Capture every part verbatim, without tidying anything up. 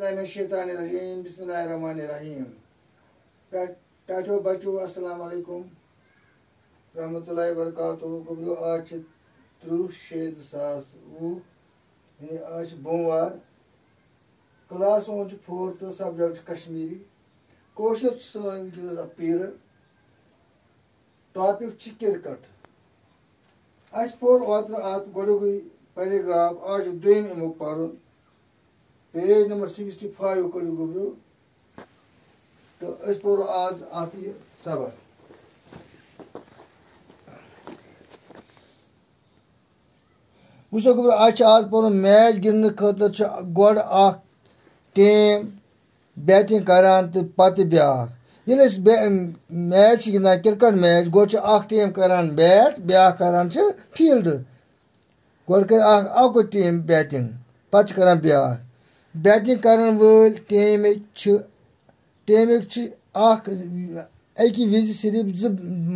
من الشیطان الرجیم، بسم اللہ الرحمن الرحیم۔ ٹا-، ٹاٹھیو بچو، السلام علیکم ورحمۃ اللہ وبرکاتہ۔ گوٚبرو، آز چھِ ترٕٛہ شےٚ زٕ ساس وُہ، یعنی آز چھِ بوموار۔ کلاس اون چھُ فورتھ، سبجیکٹ چھُ کشمیری۔ کٲشُر چھُ سٲنۍ وٕنکیٚنَس اَکھ پیٖرڈ۔ ٹاپک چھُ کرکٹ۔ اَسہِ پوٚر اوترٕ اَتھ گۄڈٕنیُکُے پیراگراف، آز چھُ دوٚیِم اَمیُک پَرُن۔ پیج نمبر سِکِسٹی فایِو کٔڑِو گوٚبرِو۔ تہٕ أسۍ پَرو آز اَتھ یہِ سبق۔ وٕچھتو گوٚبرِو، اَسہِ چھُ آز پَرُن میچ گِنٛدنہٕ خٲطرٕ چھُ گۄڈٕ اَکھ ٹیٖم بیٹنگ کران تہٕ پتہٕ بیاکھ۔ ییٚلہِ أسۍ بے-، میچ چھِ گِنٛدان، کرکٹ میچ، گۄڈٕ چھِ اکھ ٹیٖم کران بیٹ، بیاکھ کران چھِ فیلڈ۔ گۄڈٕ کرِ اکھ، اکُے ٹیٖم بیٹنگ، پتہٕ چھِ کران بیاکھ۔ بیٹنگ کرن وٲلۍ ٹیٖمٕکۍ چھِ، ٹیٖمٕکۍ چھِ اکھ، اَکہِ وِزِ صرف زٕ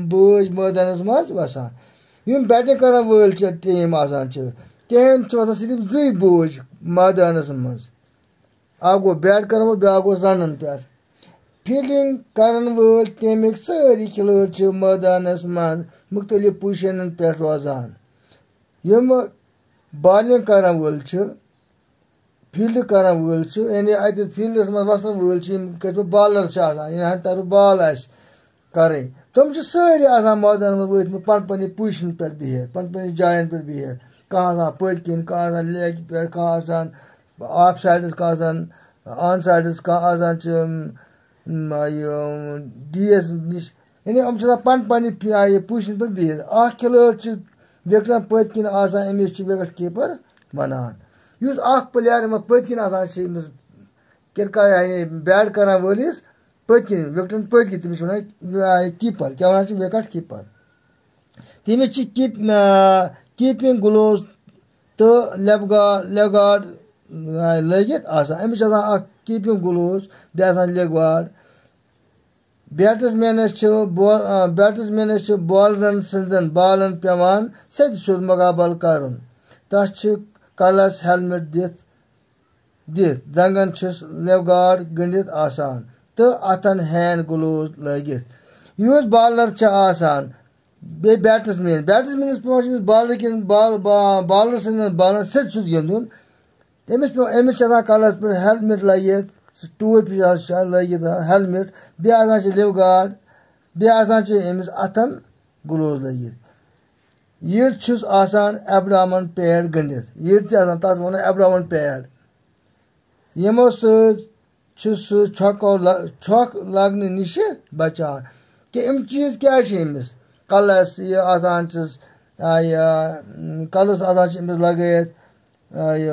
بٲج مٲدانس منٛز وسان۔ یِم بیٹنگ کرن وٲلۍ چھِ ٹیٖم آسان چھِ، تِہنٛدۍ چھِ وسان صرف زٕے بٲج مٲدانس منٛز۔ اکھ گوٚو بیٹ کرن وول، بیاکھ گوٚو رنن پٮ۪ٹھ۔ فیلڈنگ کرن وٲلۍ ٹیمٕکۍ سٲری کھلٲڑۍ چھِ مٲدانس منٛز مُختٔلِف پوزیشنن پٮ۪ٹھ روزان۔ یِم بالنگ کرن وٲلۍ چھِ، فیلڈ کرن وٲلۍ چھِ، یعنی اتہِ فیلڈس منٛز وسن وٲلۍ چھِ، یِم کٔرۍ پٲٹھۍ بالر چھِ آسان، یِہنٛدِ طرفہٕ بال آسہِ کرٕنۍ، تِم چھِ سٲری آسان مٲدانس منٛز وٲتمٕتۍ پننہِ پننہِ پوزیشن پٮ۪ٹھ بِہِتھ، پننہِ پننہِ جاین پٮ۪ٹھ بِہِتھ۔ کانٛہہ آسان پٔتۍ کِنۍ، کانٛہہ آسان لیگ پٮ۪ٹھ، کانٛہہ آسان آف سایڈس، کانٛہہ آسان آن سایڈس، کانٛہہ آسان چھِ، م، یہِ، ڈی یس نِش۔ یعنی یِم چھِ آسان پننہِ پننہِ پی-، یہِ پوزیشن پٮ۪ٹھ بِہِتھ۔ اکھ کھلٲڑۍ چھُ وِکٹن پٔتۍ کِنۍ آسان، أمِس چھِ وِکٹ کیٖپر ونان۔ یُس اکھ پٕلیر یِمن پٔتۍ کِنۍ آسان چھِ، أمِس کرکٹ، یعنی بیٹ کرن وٲلِس پٔتۍ کِنۍ، وِکٹن پٔتۍ کِنۍ، تٔمِس چھِ ونان، آ، کیٖپر۔ کیٛاہ ونان چھِ؟ Wicket keeper. تٔمِس چھِ کیٖپ-، آ، کیٖپنگ گلوز تہٕ لیگ گارڈ، لیگ گارڈ، آ، لٲگِتھ آسان۔ أمِس چھِ آسان اکھ کیٖپنگ گلوز، بیٚیہِ آسان لیگ گارڈ۔ بیٹس مینس چھِ بال-، آ، بیٹس مینس چھِ بالرن سٕنٛزن بالن پٮ۪وان سیٚدِ سیوٚد مقابلہٕ کرُن۔ تس چھِ کلس ہیلمٹ دِتھ دِتھ، زنٛگن چھِس لیگ گارڈ گٔنٛڈِتھ آسان تہٕ اَتھن ہینڈ گلوز لٲگِتھ۔ یُس بالر چھُ آسان، بیٚیہِ بیٹس مین، بیٹس مینس پٮ۪وان چھُ أمِس بالر کِنۍ بال-، با-، بالر سٕنٛدٮ۪ن بالن سیٚدِ سیوٚد گِنٛدُن۔ أمِس پٮ۪وان، أمِس چھُ آسان کلس پٮ۪ٹھ ہیلمٹ لٲگِتھ، سُہ ٹوپۍ ہِش آسان لٲگِتھ، ہیلمٹ، بیٚیہِ آسان چھِ لیگ گارڈ، بیٚیہِ آسان چھِ أمِس اَتھن گلوز لٲگِتھ۔ یٔڈ چھُس آسان ایبڈامن پیڈ گٔنٛڈِتھ۔ یٔڈ تہِ آسان، تَتھ وَنان ایبڈامن پیڈ۔ یِمو سۭتۍ چھُ سُہ چھۄکو ل-، چھۄکھ لگنہٕ نِشہِ بچان۔ کہِ یِم چیٖز کیٛازِ چھِ أمِس؟ کلس یہِ آسان چھِس، آ، یہِ، م، کلس آسان چھِ أمِس لگٲیِتھ، آ، یہِ،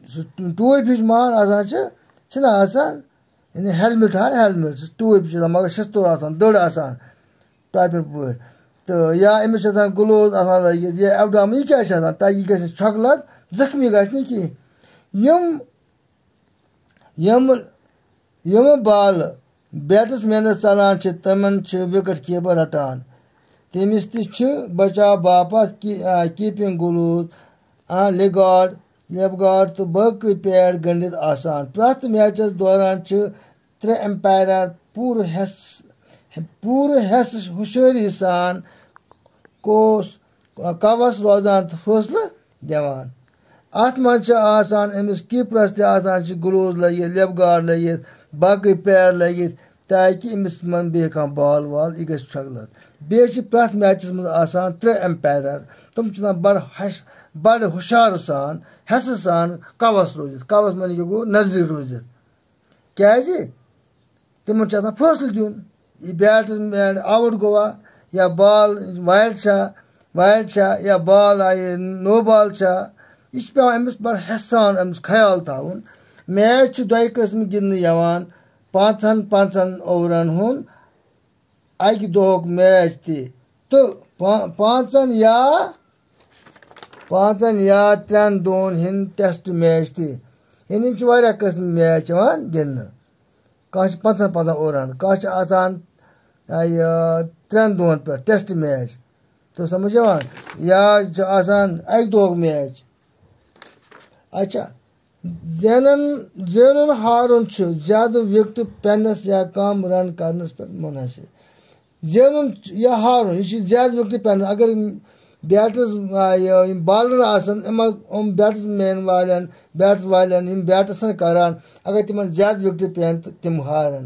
سُہ ٹوٗپۍ ہِش مان آسان چھِ، چھِنہ آسان؟ یعنی ہیلمٹ ہا، ہیلمٹ، سُہ ٹوٗپۍ چھِ آسان، مگر شستُر آسان، دٔر آسان، ٹوپہِ پٲٹھۍ۔ تہٕ یا أمِس چھِ آسان گلوز آسان لٲگِتھ، یا ایبڈامن، یہِ کیٛاہ چھِ آسان؟ تاکہِ یہِ گژھِ نہٕ چھۄکہٕ لد، زخمی گژھِ نہٕ کِہیٖنۍ۔ یِم، یِم، یِم بالہٕ بیٹس مینس ژلان چھِ، تِمن چھِ وِکٹ کیپر رٹان۔ تٔمِس تہِ چھِ بچاو باپتھ کی-، آ، کیپنگ گلوز، آ، لیگ گارڈ، لیگ گارڈ تہٕ باقٕے پیڈ گٔنٛڈِتھ آسان۔ پرٛٮ۪تھ میچس دوران چھِ ترٛےٚ امپایرر پوٗرٕ حٮ۪س-، پوٗرٕ حٮ۪س-، ہوشیٲری سان کوس، کوس روزان تہٕ فٲصلہٕ دِوان۔ اتھ منٛز چھِ آسان أمِس کیپرس تہِ آسان چھِ گلوز لٲگِتھ، لیگ گارڈ لٲگِتھ، باقٕے پیڈ لٲگِتھ، تاکہِ أمِس منٛز بیٚیہِ کانٛہہ بال وال، یہِ گژھِ چھۄکہٕ لد۔ بیٚیہِ چھِ پرٛٮ۪تھ میچس منٛز آسان ترٛےٚ امپایرر، تِم چھِ آسان بڑٕ ہش-، بڑٕ ہُشارٕ سان، حٮ۪سہٕ سان کوس روٗزِتھ۔ کوس معنی کہِ گوٚو نظرِ روٗزِتھ۔ کیٛازِ؟ تِمن چھُ آسان فٲصلہٕ دیُن، یہِ بیٹس مین آوُٹ گوٚوا، یا بال وایڈ چھا، وایڈ چھا، یا بال آیہِ نو بال چھا، یہِ چھُ پٮ۪وان أمِس بڑٕ حٮ۪سہٕ سان أمِس خیال تھاوُن۔ میچ چھُ دۄیہِ قٕسمہٕ گِنٛدنہٕ یِوان، پانٛژن پانٛژن اوورن ہُنٛد اَکہِ دۄہُک میچ تہِ، تہٕ پا-، پانٛژن یا، پانٛژن یا ترٛٮ۪ن دۄہن ہُنٛد ٹیسٹ میچ تہِ۔ یعنی یِم چھِ واریاہ قٕسمٕکۍ میچ یِوان گِنٛدنہٕ۔ کانٛہہ چھِ پنٛژاہ پنٛژاہ اوورن، کانٛہہ چھِ آسان، آ، یہِ، ترٛٮ۪ن دۄہن پٮ۪ٹھ ٹیسٹ میچ۔ توٚر سمجھ یِوان؟ یا چھُ آسان اَکہِ دۄہُک میچ۔ اچھا، زینن زینُن ہارُن چھُ زیادٕ وِکٹہٕ پٮ۪نس یا کم رن کرنس پٮ۪ٹھ منحصر۔ زینُن یا ہارُن، یہِ چھُ زیادٕ وِکٹہٕ پٮ۪نس۔ اگر بیٹرس، یِم بالر آسن، یِمن یِم بیٹس مین والٮ۪ن، بیٹس والٮ۪ن، یِم بیٹس چھِ کران، اگر تِمن زیادٕ وِکٹہٕ پٮ۪ن تہٕ تِم ہارن۔